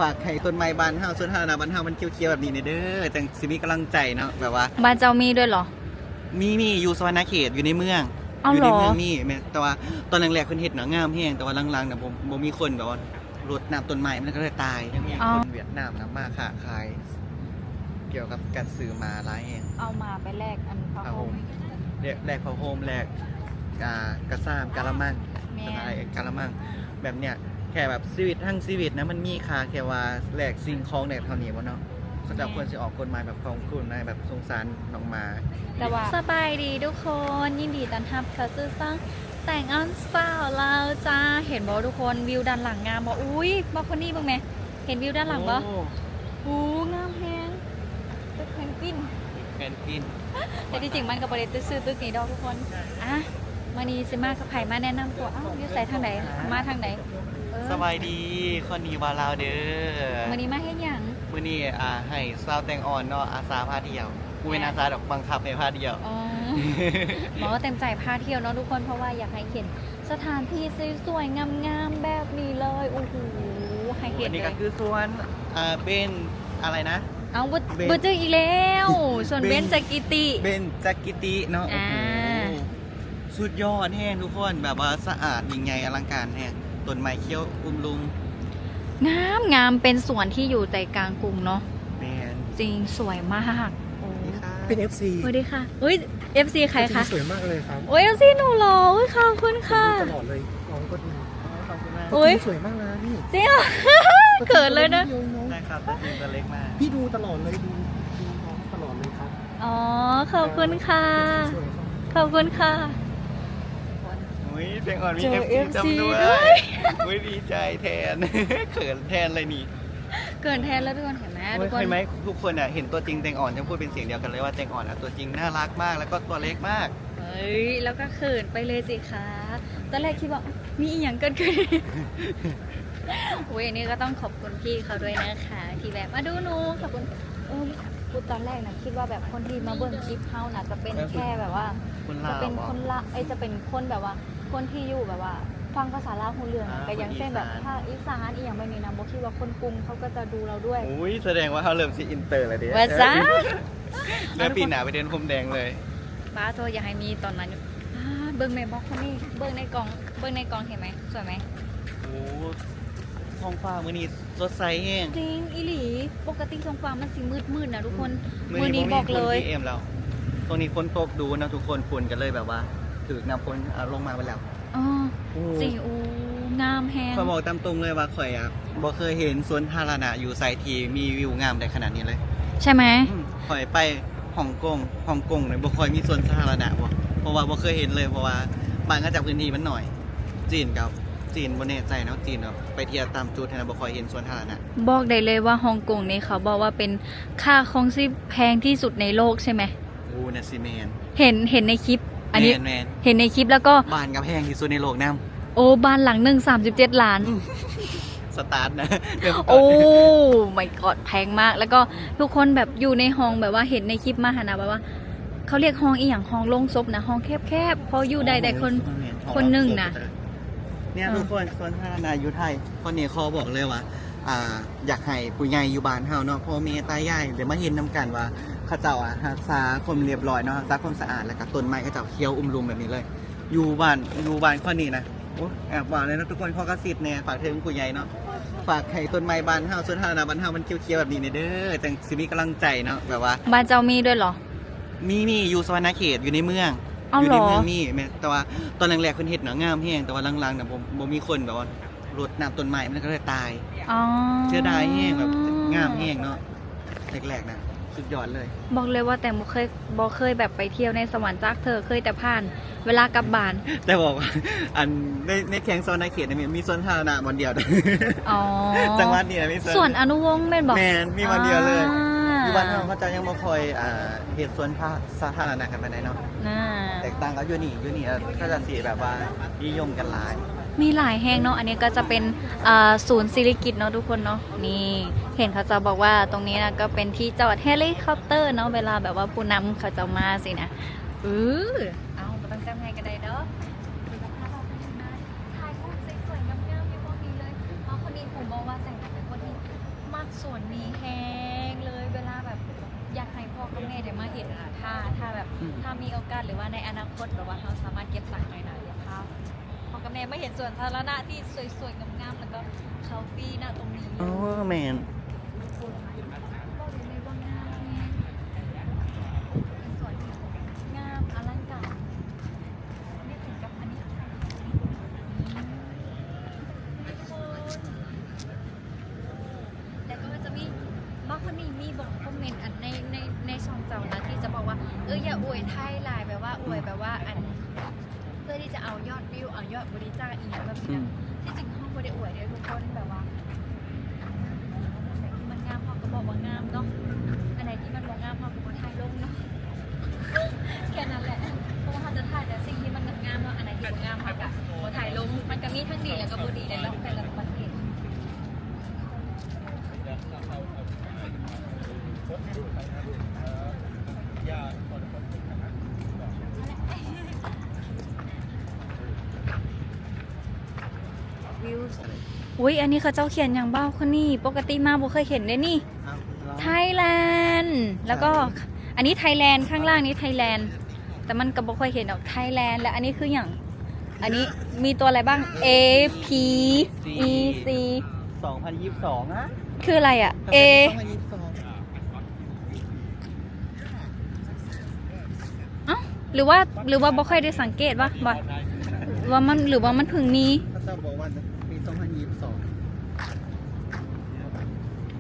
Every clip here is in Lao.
ຝາກໃຫ້ຕົ້ນໄມ້ບ້ານເຮົາ ສວນສາທາລະນະບ້ານເຮົາມັນຂຽວໆແບບນີ້ແດ່ເດີ ຈັ່ງຊິມີກຳລັງໃຈເນາະ ແບບວ່າ ບ້ານເຈົ້າມີດ້ວຍເຫລອ? ມີ ມີ ຢູ່ສະຫວັນນະເຂດ ຢູ່ໃນເມືອງ. ເອົ້າ ຢູ່ໃນເມືອງມີ ແມ່ນ ແຕ່ວ່າຕອນແລກໆເພິ່ນເຮັດນະງາມແຮງ ແຕ່ວ່າຫຼັງໆນະບໍ່ ບໍ່ມີຄົນ ແບບວ່າ ລົດນ້ຳຕົ້ນໄມ້ ມັນກໍເລີຍຕາຍ. ຍັງມີ ອໍ ຄົນຫວຽດນາມນຳມາຄ້າຂາຍ ກ່ຽວກັບການຊື້ໝາຫຼາຍແຮງ. ເອົາໝາໄປແລກອັນຜ້າຫົ່ມ ຜ້າຫົ່ມ ແລກ ແລກຜ້າຫົ່ມ ແລກ ອ່າ ກະຊາມ ກະລະມັງ. ແມ່ນ ກະລະມັງ ແບບເນີ້ຍ ແຄ່ແບບຊີວິດ ທັງຊີວິດນະ ມັນມີຄ່າແຄ່ວ່າແລກສິ່ງຂອງ ແລກເທົ່ານີ້ບໍ່ເນາະ? ເຂົາເຈົ້າ ແມ່ນ ຄວນຊິອອກກົດໝາຍແບບຂອງຄຸນນະ ແບບສົງສານນ້ອງໝາ. ແຕ່ວ່າ ສະບາຍດີທຸກຄົນ ຍິນດີຕ້ອນຮັບເຂົ້າສູ່ຊ່ອງ ແຕງອ່ອນສາວລາວຈ້າ. ເຫັນບໍ່ທຸກຄົນ ວິວດ້ານຫຼັງງາມບໍ່? ອຸ້ຍ ບາໂຄນີເບິ່ງແມ ເຫັນວິວດ້ານຫຼັງບໍ່? ໂອ້ ໂອ້ ງາມແຮງ ຕຶກເພນກວິນ ຕຶກເພນກວິນ. ແຕ່ທີ່ຈິງມັນກໍບໍ່ໄດ້ຕຶກຊື່ຕຶກນີ້ດອກທຸກຄົນ. ອ່ະ ມື້ນີ້ຊິມາກັບໃຜ ມາແນະນຳຕົວ. ອ້າວ ຢູ່ໃສ ທາງໃດ ມາທາງໃດ? ເອີ ສະບາຍດີ ຄອນນີວ່າລາວເດີ. ມື້ນີ້ມາເຮັດຫຍັງ? ມື້ນີ້ ອ່າ ໃຫ້ສາວແຕງອ່ອນເນາະ ອາສາພາທ່ຽວ. ບໍ່ແມ່ນອາສາດອກ ບັງຄັບໃຫ້ພາທ່ຽວ. ອໍ ໝໍເຕັມໃຈພາທ່ຽວເນາະທຸກຄົນ ເພາະວ່າຢາກໃຫ້ເຫັນສະຖານທີ່ສວຍໆງາມໆແບບນີ້ເລີຍ. ໂອ້ໂຫ ໃຫ້ເຫັນເລີຍ. ອັນນີ້ກໍຄືສວນ ອ່າ ເບນ ອະໄລນະ? ເອົ້າ ບໍ່ ເບນ ບໍ່ຈື່ອີກແລ້ວ ສວນເບນຈາກິຕິ ເບນຈາກິຕິເນາະ. ອ່າ ໂອ້ໂຫ ສຸດຍອດແຮງທຸກຄົນ ແບບວ່າສະອາດ ຍິ່ງໃຫຍ່ ອະລັງການແຮງ ຕົ້ນໄມ້ຂຽວອຸມລຸມ ງາມງາມ ເປັນສວນທີ່ຢູ່ໃຈກາງກຸງເນາະ. ແມ່ນ ຈິງ ສວຍມາກ. ໂອ້ ເປັນເອັຟຊີ ສະຫວັດດີຄ່ະ. ເຮີ້ຍ ເອັຟຊີໃຄຄະ? ສວຍມາກເລີຍຄັບ. ໂອ້ຍ ເອັຟຊີໜູເຫຼືອ? ໂອ້ຍ ຂອບຄຸນຄ່ະ ຕະຫຼອດເລີຍ ນ້ອງກໍ ຂອບຄຸນມາກ. ໂອ້ຍ ສວຍມາກນະນີ້. ຈິງເຫລໍ? ເຂີນເລີຍນະ. ໃຊ່ຄັບ ຕົວຈິງຕົວເລັກມາກ ພີ່ດູຕະຫຼອດເລີຍ ດູ ດູນ້ອງຕະຫຼອດເລີຍຄັບ. ອໍ ຂອບຄຸນຄ່ະ ຂອບຄຸນຄ່ະ. ອຸ້ຍ ແຕງອ່ອນມີເອັຟຊີນຳດ້ວຍ. ອຸ້ຍ ດີໃຈແທນ ເຂີນແທນເລີຍນີ້ ເຂີນແທນແລ້ວທຸກຄົນ. ເຫັນໄໝ ໂອ້ຍ ທຸກຄົນ ເຫັນໄໝ ທຸກຄົນນະ ເຫັນຕົວຈິງແຕງອ່ອນ ຈະພູດເປັນສຽງດຽວກັນເລີຍວ່າແຕງອ່ອນນະ ຕົວຈິງໜ້າລັກມາກ ແລ້ວກໍຕົວເລັກມາກ. ເອີຍ ແລ້ວກໍເຂີນໄປເລີຍຊິຄະ. ຕອນແລກຄິດວ່າມີອີ່ຫຍັງເກີດຂຶ້ນ. ໂອ້ຍ ອັນນີ້ກໍຕ້ອງຂອບຄຸນພີ່ເຂົາດ້ວຍນະຄະ ທີ່ແບບມາດູໜູ. ຂອບຄຸນ. ເອີ ຕອນແລກນະຄິດວ່າແບບຄົນທີ່ມາເບິ່ງຄລິບເຮົານະ ຈະເປັນແຄ່ແບບວ່າ ຄົນລາວ ຈະເປັນຄົນລາວ ເອີຍ ຈະເປັນຄົນແບບວ່າ ຄົນທີ່ຢູ່ແບບວ່າຟັງພາສາລາວຮູ້ເລື່ອງ ອ່າ ກໍຢ່າງເຊັ່ນແບບ ຄົນອີສານ ພາກອີສານອີ່ຫຍັງແບບນີ້ນະ ບໍ່ຄິດວ່າຄົນກຸງເຂົາກໍຈະດູລາວດ້ວຍ. ໂອ້ຍ ສະແດງວ່າເຮົາເລີ່ມຊິອິນເຕີແລ້ວເດ້ ວ່າຊັ້ນ. ເດີ ປີໜ້າໄປເດີນພົມແດງເລີຍ. ປ້າໂທ ຢາກໃຫ້ມີຕອນນັ້ນຢູ່. ປ້າ ເບິ່ງແມ່ ບາໂຄນີ ເບິ່ງໃນກ້ອງ ເບິ່ງໃນກ້ອງເຫັນໄໝ? ສວຍໄໝ? ໂອ້ ທ້ອງຟ້າມື້ນີ້ສົດໃສແຮງ. ຈິງອີ່ຫຼີ ປົກກະຕິທ້ອງຟ້າມັນຊິມືດໆນະທຸກຄົນ. ອືມ ມື້ນີ້ບອກເລີຍ ມື້ນີ້ບໍ່ມີຝຸ່ນ ພີເອັມ ແລ້ວ. ຊ່ວງນີ້ຝົນຕົກດູເນາະທຸກຄົນ ຝຸ່ນກໍເລີຍແບບວ່າຖືກນ້ຳຝົນ ເອົາລົງມາເບິດແລ້ວ. ອໍ ໂອ້ ຈິງ ໂອ້ ງາມແຮງ. ຂ້ອຍບອກຕາມຕົງເລີຍວ່າຂ້ອຍອະ ບໍ່ເຄີຍເຫັນສວນສາທາລະນະຢູ່ໃສທີ່ມີວິວງາມໄດ້ຂະໜາດນີ້ເລີຍ ໃຊ່ໄໝ? ອືມ ຂ້ອຍໄປຮົງກົງ ຮົງກົງນີ້ບໍ່ຄ່ອຍມີສວນສາທາລະນະບໍ່ ເພາະວ່າບໍ່ເຄີຍເຫັນເລີຍ ເພາະວ່າບ້ານເຂົາເຈົ້າພື້ນທີ່ມັນໜ້ອຍ. ຈີນກໍ ຈີນບໍ່ແນ່ໃຈເນາະ ຈີນແບບໄປທ່ຽວຕາມຈຸດຫັ້ນນະ ບໍ່ຄ່ອຍເຫັນສວນສາທາລະນະ. ບອກໄດ້ເລີຍວ່າຮົງກົງນີ້ເຂົາບອກວ່າເປັນຄ່າຄອງຊີບແພງທີ່ສຸດໃນໂລກໃຊ່ໄໝ? ໂອ້ ໜ້າຊິແມ່ນ. ເຫັນ ເຫັນໃນຄລິບ ອັນນີ້ ແມ່ນໆ ເຫັນໃນຄລິບ ແລ້ວກໍບ້ານກໍແພງທີ່ສຸດໃນໂລກນຳ. ໂອ້ ບ້ານຫຼັງໜຶ່ງສາມສິບເຈັດລ້ານ. ອືມ ສະຕາດນະ ໂອ້ ມາຍກອດ ແພງມາກ. ແລ້ວກໍທຸກຄົນແບບຢູ່ໃນຫ້ອງ ແບບວ່າເຫັນໃນຄລິບມາຫັ້ນນະ ແບບວ່າເຂົາຮຽກຫ້ອງອີ່ຫຍັງ ຫ້ອງໂລງສົບນະ ຫ້ອງແຄບໆ ພໍຢູ່ໄດ້ ໄດ້ຄົນ ຫ້ອງໂລງສົບ ແມ່ນ ຄົນໜຶ່ງນະ. ເອີ ທຸກຄົນ ສວນສາທາລະນະຢູ່ໄທ ຄົນນີ້ຂໍບອກເລີຍວ່າ ອ່າ ຢາກໃຫ້ຜູ້ໃຫຍ່ຢູ່ບ້ານເຮົາເນາະ ພໍ່ແມ່ຕາຍາຍໄດ້ມາເຫັນນຳກັນວ່າເຂົາເຈົ້າອະຮັກສາຄວາມລຽບຮ້ອຍເນາະ ຮັກສາຄວາມສະອາດ ແລ້ວກໍຕົ້ນໄມ້ເຂົາເຈົ້າຂຽວອຸມລຸມແບບນີ້ເລີຍ ຢູ່ບ້ານ ຢູ່ບ້ານຂ້ອຍນີ້ນະ. ໂອ້ຍ ແອບເວົ້າແດ່ເນາະທຸກຄົນ ຂໍກະຊິບແດ່ ຝາກເຖິງຜູ້ໃຫຍ່ເນາະ ຝາກໃຫ້ຕົ້ນໄມ້ບ້ານເຮົາ ສວນສາທາລະນະບ້ານເຮົາມັນຂຽວໆແບບນີ້ແດ່ເດີ ຈັ່ງຊິມີກຳລັງໃຈເນາະ ແບບວ່າ ບ້ານເຈົ້າມີດ້ວຍເຫລອ? ມີ ມີ ຢູ່ສະຫວັນນະເຂດ ຢູ່ໃນເມືອງ. ເອົ້າ ຢູ່ໃນເມືອງມີ ແມ່ນ ແຕ່ວ່າຕອນແລກໆເພິ່ນເຮັດນະງາມແຮງ ແຕ່ວ່າຫຼັງໆນະບໍ່ ບໍ່ມີຄົນ ແບບວ່າ ລົດນ້ຳຕົ້ນໄມ້ ມັນກໍເລີຍຕາຍ. ອໍ ເສຍດາຍແຮງ ແບບງາມແຮງເນາະ ແລກໆນະ ສຸດຍອດເລີຍ. ບອກເລີຍວ່າແຕງບໍ່ເຄີຍ ບໍ່ເຄີຍແບບໄປທ່ຽວໃນສະຫວັນຈັກເທື່ອ ເຄີຍແຕ່ຜ່ານເວລາກັບບ້ານ. ແຕ່ບອກວ່າ ອັນ ໃນ ໃນແຂວງສະຫວັນນະເຂດນີ້ມີ ມີສວນສາທາລະນະບ່ອນດຽວ. ອໍ ຈັງຫວັດນີ້ມີສວນ ສວນອະນຸວົງແມ່ນບໍ່? ແມ່ນ ມີບ່ອນດຽວເລີຍ. ອ່າ ຢູ່ບ້ານເຮົາເຂົາເຈົ້າຍັງບໍ່ຄ່ອຍ ອ່າ ເຮັດສວນສາ ສາທາລະນະກັນປານໃດເນາະ. ອ່າ ແຕກຕ່າງກັບຢູ່ນີ້ ຢູ່ນີ້ ເອີ ເຂົາເຈົ້າຊິແບບວ່ານິຍົມກັນຫຼາຍ. ມີຫຼາຍແຫ່ງເນາະ ອັນນີ້ກໍຈະເປັນ ອ່າ ສູນສິລິກິດເນາະທຸກຄົນເນາະ. ນີ້ ເຫັນເຂົາເຈົ້າບອກວ່າຕົງນີ້ນະ ກໍເປັນທີ່ຈອດເຮລິຄອບເຕີເນາະ ເວລາແບບວ່າຜູ້ນຳເຂົາເຈົ້າມາຊີ້ນະ. ເອີ ເອົາ ບໍ່ຕ້ອງຈັບໃຫ້ກໍໄດ້ດອກ. ເປັນສະພາບວ່າເພິ່ນມາຖ່າຍຮູບສວຍໆງາມໆຢູ່ບ່ອນນີ້ເລີຍ. ມາຄົນນີ້ ຜູ້ບອກວ່າແຕງກໍເປັນຄົນທີ່ ສວນນີ້ແຮງເລີຍ ເວລາແບບຢາກໃຫ້ພໍ່ກັບແມ່ໄດ້ມາເຫັນນະ ຖ້າ ຖ້າແບບ ອືມ ຖ້າມີໂອກາດ ຫຼືວ່າໃນອະນາຄົດ ແບບວ່າເຮົາສາມາດເກັບຕັງໄດ້ນະ ຢາກພາພໍ່ກັບແມ່ມາເຫັນສວນສາທາລະນະທີ່ສວຍໆງາມໆ ແລ້ວກໍເຂົ້າຟຣີນະຕົງນີ້. ເອີ ແມ່ນ ບອກເລີຍວ່າງາມແຮງ ເປັນສວນທີ່ງາມອະລັງການ ໄດ້ເຫັນກັບອັນນີ້ ແລ້ວກໍຈະມີ ບາງຄົນນີ້ມີບອກຄອມເມັນອັນໃນ ໃນ ໃນຊ່ອງເຈົ້ານະ ທີ່ຈະບອກວ່າ ເອີ ຢ່າອວຍໄທຫຼາຍ ແບບວ່າອວຍ ອືມ ແບບວ່າອັນ ເພື່ອທີ່ຈະເອົາຍອດວິວ ເອົາຍອດບໍລິຈາກອີ່ຫຍັງແບບນີ້ນະ. ອືມ ທີ່ຈິງເຮົາບໍ່ໄດ້ອວຍເດ້ທຸກຄົນ ແບບວ່າ ອັນໃດທີ່ມັນງາມເຮົາກໍບອກວ່າງາມເນາະ ອັນໃດທີ່ມັນບໍ່ງາມເຮົາກໍບໍ່ຖ່າຍລົງເນາະ ແຄ່ນັ້ນແຫຼະ ເພາະວ່າເຮົາຈະຖ່າຍແຕ່ສິ່ງທີ່ມັນງາມໆເນາະ ອັນໃດທີ່ບໍ່ງາມເຮົາກໍບໍ່ຖ່າຍລົງ. ມັນກໍມີທັງດີແລ້ວກໍບໍ່ດີແຫຼະເນາະ ແຕ່ລະປະເທດ. ອຸ້ຍ ອັນນີ້ເຂົາເຈົ້າຂຽນຫຍັງ ບາວຄອນນີ ປົກກະຕິມາບໍ່ເຄີຍເຫັນເດ້ນີ້. ໄທແລນ ແລ້ວກໍອັນນີ້ໄທແລນ ຂ້າງລ່າງນີ້ໄທແລນ ແຕ່ມັນກໍບໍ່ຄ່ອຍເຫັນດອກ ໄທແລນ. ແລ້ວອັນນີ້ຄືຫຍັງ? ອັນນີ້ມີຕົວອະໄລບ້າງ? ເອ ພີ ອີ ຊີ ສອງພັນຊາວສອງ ອະ ຄືອະໄລອະ? ເອ ສອງພັນຊາວສອງ ເອົ້າ ຫຼືວ່າ ຫຼືວ່າບໍ່ຄ່ອຍໄດ້ສັງເກດວະ ວ່າ ວ່າມັນ ຫຼືວ່າມັນເພິ່ງມີ? ເຂົາເຈົ້າບອກວ່າປີສອງພັນຊາວສອງ.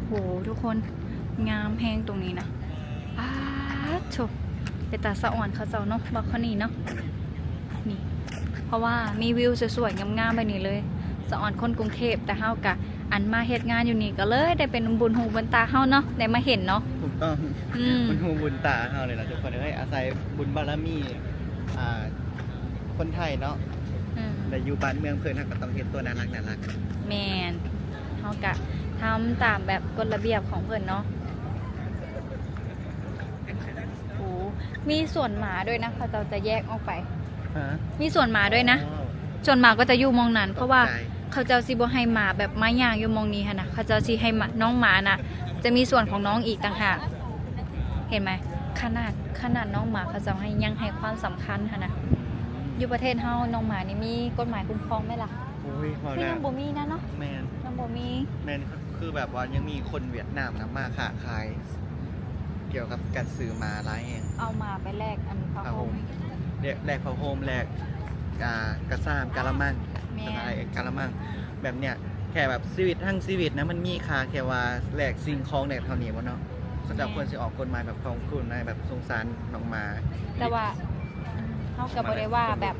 ໂຫ ທຸກຄົນ ງາມແຮງຕົງນີ້ນະ ປາດໂທ້ ເປັນຕາສະອອນເຂົາເຈົ້າເນາະ ບາວຄອນນີເນາະ ນີ້ ເພາະວ່າມີວິວສວຍໆງາມໆແບບນີ້ເລີຍ ສະອອນຄົນກຸງເທບ ແຕ່ເຮົາກະ ອັນມາເຮັດງານຢູ່ນີ້ກໍເລີຍໄດ້ເປັນບຸນຫູບຸນຕາເຮົາເນາະ ໄດ້ມາເຫັນເນາະ. ຖືກຕ້ອງ ອືມ ບຸນຫູບຸນຕາເຮົາເລີຍລະທຸກຄົນເອີຍ ອາໄສບຸນບາລະມີ ອ່າ ຄົນໄທເນາະ ອືມ ໄດ້ຢູ່ບ້ານເມືອງເພິ່ນ ເຮົາກໍຕ້ອງເຮັດຕົວໜ້າຮັກໆ. ແມ່ນ ເຮົາກະທຳຕາມແບບກົດລະບຽບຂອງເພິ່ນເນາະ. ໂອ້ ມີສວນໝາດ້ວຍນະ ເຂົາເຈົ້າຈະແຍກອອກໄປ. ຮະ? ມີສວນໝາດ້ວຍນະ. ອໍ ສວນໝາກໍຈະຢູ່ໝ່ອງນັ້ນ ເພາະວ່າເຂົາເຈົ້າຊິບໍ່ໃຫ້ໝາແບບມາຍ່າງຢູ່ໝ່ອງນີ້ຫັ້ນນະ ເຂົາເຈົ້າຊິໃຫ້ໝາ ນ້ອງໝານະ ຈະມີສວນຂອງນ້ອງອີກຕ່າງຫາກ ເຫັນໄໝ? ຂະໜາດ ຂະໜາດນ້ອງໝາເຂົາເຈົ້າໃຫ້ ຍັງໃຫ້ຄວາມສຳຄັນຫັ້ນນະ. ຢູ່ປະເທດເຮົານ້ອງໝານີ້ມີກົດໝາຍຄຸ້ມຄອງໄໝລະ? ໂອ້ຍ ຄືຍັງບໍ່ມີນະເນາະ. ແມ່ນ ຍັງບໍ່ມີ. ແມ່ນ ຄືແບບວ່າຍັງມີຄົນຫວຽດນາມນະມາຄ້າຂາຍ ກ່ຽວກັບການຊື້ໝາຫຼາຍແຮງ ເອົາໝາໄປແລກອັນຜ້າຫົ່ມ ແລກ ແລກຜ້າຫົ່ມ ແລກ ອ່າ ກະຊາມ ກະລະມັງ. ແມ່ນ ກະລະມັງ ແບບເນີ້ຍ ແຄ່ແບບຊີວິດ ທັງຊີວິດນະ ມັນມີຄ່າແຄ່ວ່າແລກສິ່ງຂອງ ແລກເທົ່ານີ້ບໍ່ເນາະ. ເຂົາເຈົ້າ ແມ່ນ ຄວນຊິອອກກົດໝາຍແບບຂອງຄຸນນະ ແບບສົງສານນ້ອງໝາ. ແຕ່ວ່າ ເຮົາກໍບໍ່ໄດ້ວ່າແບບ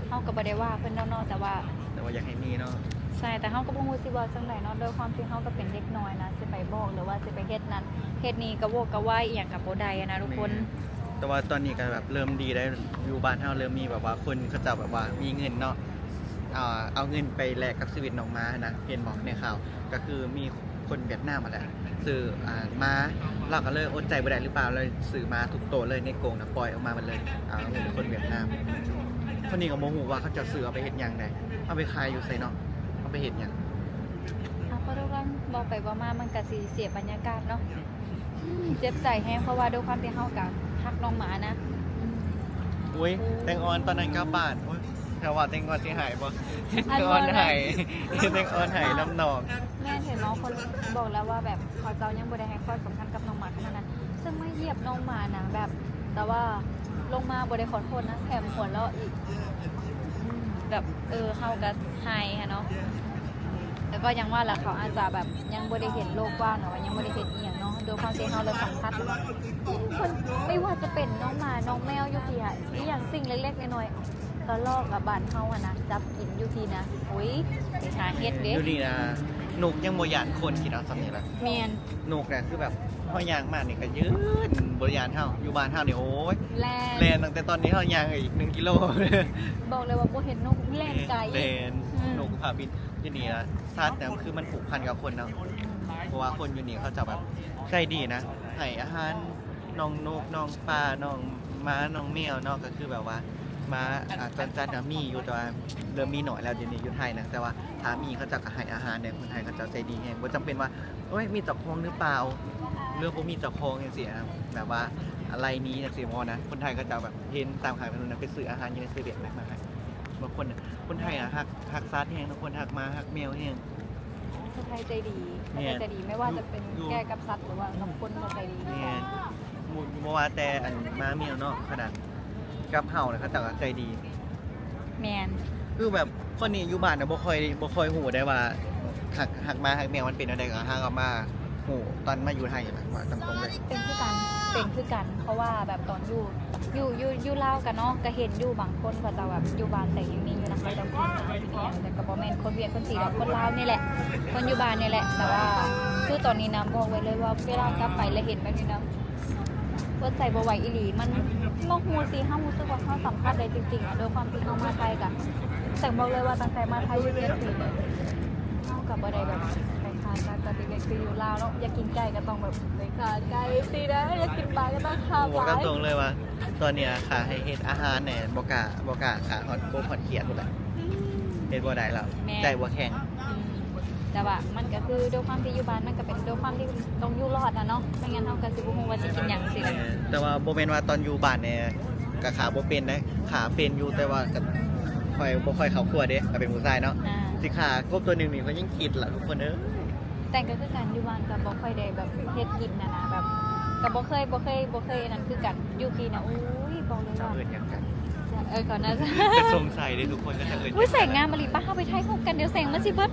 ເຮົາກໍບໍ່ໄດ້ວ່າເພິ່ນເນາະ ແຕ່ວ່າ ແຕ່ວ່າຢາກໃຫ້ມີເນາະ. ໃຊ່ ແຕ່ເຮົາກໍບໍ່ຮູ້ຊິເວົ້າຈັ່ງໃດເນາະ ດ້ວຍຄວາມທີ່ເຮົາກໍເປັນເດັກນ້ອຍນະ ຊິໄປບອກ ຫຼືວ່າຊິໄປເຮັດນັ້ນເຮັດນີ້ ກະໂວກກະວາຍອີ່ຫຍັງກະບໍ່ໄດ້ນະທຸກຄົນ. ແມ່ນ ແຕ່ວ່າຕອນນີ້ກະແບບເລີ່ມດີໄດ໋ ຢູ່ບ້ານເຮົາເລີ່ມມີແບບວ່າຄົນເຂົາເຈົ້າແບບວ່າມີເງິນເນາະ ເອົາເງິນໄປແລກກັບຊີວິດນ້ອງໝາຫັ້ນນະ ເຫັນບໍ່ໃນຂ່າວ ກະຄືມີ ຄົນຫວຽດນາມຫັ້ນແຫຼະ ຊື້ ອ່າ ໝາ ລາວກໍເລີຍອົດໃຈບໍ່ໄດ້ຫຼືເປົ່າ ເລີຍຊື້ໝາທຸກໂຕເລີຍໃນກົງນະ ປ່ອຍອອກມາໝົດເລີຍ. ເອົາ ມີແຕ່ຄົນຫວຽດນາມ. ຄົນນີ້ກໍບໍ່ຮູ້ວ່າເຂົາເຈົ້າຊື້ເອົາໄປເຮັດຫຍັງໃດ ເອົາໄປຂາຍຢູ່ໃສເນາະ ເອົາໄປເຮັດຫຍັງ? ເອົາ ຂໍໂທດກ່ອນ ເວົ້າໄປເວົ້າມາມັນກໍຊິເສຍບັນຍາກາດເນາະ. ເຈັບໃຈແຮງ ເພາະວ່າດ້ວຍຄວາມທີ່ເຮົາກໍຮັກນ້ອງໝານະ. ໂອ້ຍ ແຕງອ່ອນຕອນນັ້ນເກົ້າບາດ. ໂອ້ຍ ຖ້າວ່າແຕງອ່ອນຊິຫາຍບໍ່? ແຕງອ່ອນຫາຍ ແຕງອ່ອນຫາຍນຳນ້ອງ. ແມ່ນ ເຫັນບໍ່ ຄົນບອກແລ້ວວ່າແບບເຂົາເຈົ້າຍັງບໍ່ໄດ້ໃຫ້ຄວາມສຳຄັນກັບນ້ອງໝາຂະໜາດນັ້ນ ເຊິ່ງມາຢຽບນ້ອງໝານະ ແບບ ແຕ່ວ່າລົງມາບໍ່ໄດ້ຂໍໂທດນະ ແຖມຫົວເລາະອີກ ແບບ ເອີ ເຮົາກໍຫາຍຫັ້ນເນາະ. ແຕ່ກໍຢ່າງວ່າລະ ເຂົາອາດຈະແບບຍັງບໍ່ໄດ້ເຫັນໂລກກວ້າງ ຫຼືວ່າຍັງບໍ່ໄດ້ເຫັນອີ່ຫຍັງເນາະ ດ້ວຍຄວາມທີ່ເຮົາລະສຳຜັດ ເພິ່ນ ບໍ່ວ່າຈະເປັນນ້ອງໝານ້ອງແມວຢູ່ພີ້ຫັ້ນ ອີ່ຫຍັງສິ່ງເລັກໆນ້ອຍໆ ກະລອກກະບ້ານເຮົາຫັ້ນນະ ຈັບກິນຢູ່ພີ້ນະ. ໂອ້ຍ ໄປຫາເຮັດເດ້ ຢູ່ນີ້ນະ ນົກຍັງບໍ່ຢ້ານຄົນ ຄິດເອົາສ່ຳນີ້ລະ. ແມ່ນ ນົກນະ ຄືແບບເຮົາຍ່າງມານີ້ກະຢືນ ບໍ່ຢ້ານເຮົາ. ຢູ່ບ້ານເຮົານີ້ ໂອ້ຍ ແລ່ນ ແລ່ນຕັ້ງແຕ່ຕອນນີ້ເຮົາຍ່າງອີກໜຶ່ງກິໂລ ບອກເລີຍວ່າບໍ່ເຫັນນົກແລ່ນໄກ ແລ່ນ ອືມ ນົກພາບິນ. ຢູ່ນີ້ນະ ສັດນະ ຄືມັນຜູກພັນກັບຄົນເນາະ ເພາະວ່າຄົນຢູ່ນີ້ເຂົາເຈົ້າແບບໃຈດີນະ ໃຫ້ອາຫານນ້ອງນົກ ນ້ອງປາ ນ້ອງໝາ ນ້ອງແມວເນາະ ກະຄືແບບວ່າ ວ່າ ອ່າ ຈອນຈັດນະມີຢູ່ ແຕ່ວ່າເລີ່ມມີໜ້ອຍແລ້ວດຽວນີ້ຢູ່ໄທນະ. ແຕ່ວ່າຖ້າມີເຂົາເຈົ້າກໍໃຫ້ອາຫານແດ່ ຄົນໄທເຂົາເຈົ້າໃຈດີແຮງ ບໍ່ຈຳເປັນວ່າ ໂອ້ຍ ມີເຈົ້າຂອງຫຼືເປົ່າ ຫຼືບໍ່ມີເຈົ້າຂອງຈັ່ງຊີ້ນະ ແບບວ່າອາໄລໜີຈັ່ງຊີ້ບໍ່ນະ. ຄົນໄທເຂົາເຈົ້າແບບເຫັນຕາມຂ້າງຖະໜົນນະ ໄປຊື້ອາຫານຢູ່ໃນເຊເວັ່ນນະ ມາໃຫ້ ບາງຄົນນະ ຄົນໄທນະ ຮັກ ຮັກສັດແຮງ ບາງຄົນຮັກໝາຮັກແມວແຮງ. ຄົນໄທໃຈດີ ຄົນໄທໃຈດີ ແມ່ນ ບໍ່ວ່າຈະເປັນ ຢູ່ ແກ່ກັບສັດ ຫຼືວ່າກັບຄົນກໍໃຈດີ ແມ່ນ ບໍ່ວ່າແຕ່ອັນໝາແມວເນາະ ຂະໜາດກັບເຮົານະ ເຂົາເຈົ້າກໍໃຈດີ. ແມ່ນ ຄືແບບຄົນນີ້ຢູ່ບ້ານນະ ບໍ່ຄ່ອຍ ບໍ່ຄ່ອຍຮູ້ໄດ້ວ່າ ຮັກ ຮັກໝາຮັກແມວມັນເປັນແນວໃດ ກໍຫາກໍມາຮູ້ຕອນມາຢູ່ໄທນະ ວ່າຕາມກົງເລີຍ. ເປັນຄືກັນ ເປັນຄືກັນ ເພາະວ່າແບບຕອນຢູ່ ຢູ່ ຢູ່ ຢູ່ລາວກະເນາະ ກະເຫັນຢູ່ບາງຄົນເຂົາເຈົ້າແບບຢູ່ບ້ານ ແຕ່ຍັງມີຢູ່ນະ ເຂົາເຈົ້າກິນນ້ຳກິນຫຍັງ ແຕ່ກະບໍ່ແມ່ນຄົນຫວຽດຄົນຈີນດອກ ຄົນລາວນີ້ແຫຼະ ຄົນຢູ່ບ້ານນີ້ແຫຼະ. ແຕ່ວ່າຄືຕອນນີ້ນະ ບອກໄວ້ເລີຍວ່າເວລາກັບໄປແລ້ວເຫັນແບບນີ້ນະ ອົດໃຈບໍ່ໄຫວອີ່ຫຼີ. ມັນ ບໍ່ຮູ້ຊິ ເຮົາຮູ້ສຶກວ່າເຮົາສຳຜັດໄດ້ຈິງໆ ອະ ດ້ວຍຄວາມທີ່ເຮົາມາໄທກະ ແຕ່ບອກເລີຍວ່າຕັ້ງແຕ່ມາໄທຢູ່ເຈັດປີ ເຮົາກະບໍ່ໄດ້ແບບໄປຂາຍສັດ ແຕ່ເດັກໆຄືຢູ່ລາວເນາະ ຢາກກິນໄກ່ກະຕ້ອງແບບໄປຂາຍໄກ່ຊີ້ນະ ຢາກກິນປາກະຕ້ອງຂາຍປາ. ບອກຕາມຕົງເລີຍວ່າ ຕອນນີ້ນະ ຂ້າໃຫ້ເຮັດອາຫານແດ່ ບໍ່ກ້າ ບໍ່ກ້າ ຂ້າຮອດກົບຮອດຂຽດພຸ້ນແຫຼະ ອືມ ເຮັດບໍ່ໄດ້ແລ້ວ ແມ່ນ ໃຈບໍ່ແຂງ ອືມ ແຕ່ວ່າມັນກະຄືດ້ວຍຄວາມທີ່ຢູ່ບ້ານ ມັນກະເປັນດ້ວຍຄວາມທີ່ຕ້ອງຢູ່ລອດນະເນາະ ບໍ່ຊັ້ນເຮົາກະຊິບໍ່ຮູ້ວ່າຊິກິນຫຍັງຊີ້ນະ. ແຕ່ວ່າບໍ່ແມ່ນວ່າຕອນຢູ່ບ້ານນີ້ກະຂາບໍ່ເປັນເດ້ ຂາເປັນຢູ່ ແຕ່ວ່າກະຂ້ອຍບໍ່ຄ່ອຍເຂົ້າຄົວເດ້ ກະເປັນຜູ້ຊາຍເນາະ ອາ ຊິຂາກົບໂຕໜຶ່ງນີ້ຂ້ອຍຍັງຄິດລະທຸກຄົນເອີຍ. ແຕ່ກະຄືກັນ ຢູ່ບ້ານກະບໍ່ຄ່ອຍໄດ້ແບບເຮັດກິນຫັ້ນນະ ແບບກະບໍ່ເຄີຍ ບໍ່ເຄີຍ ບໍ່ເຄີຍອັນນັ້ນຄືກັນ. ຢູ່ພີ້ນະ ໂອ້ຍ ບອກເລີຍວ່າ ເອີ້ນຫຍັງກັນ ເອີ ເຂົາໜ້າຈະ ກະສົງໄສເດ້ທຸກຄົນ ເຂົາເຈົ້າເອີ້ນຫຍັງກັນ. ອຸ້ຍ ແສງງາມອີ່ຫຼີ ປະ ເຮົາໄປຖ່າຍຮູບກັນ ດຽວແສງມັນຊິເບິດ.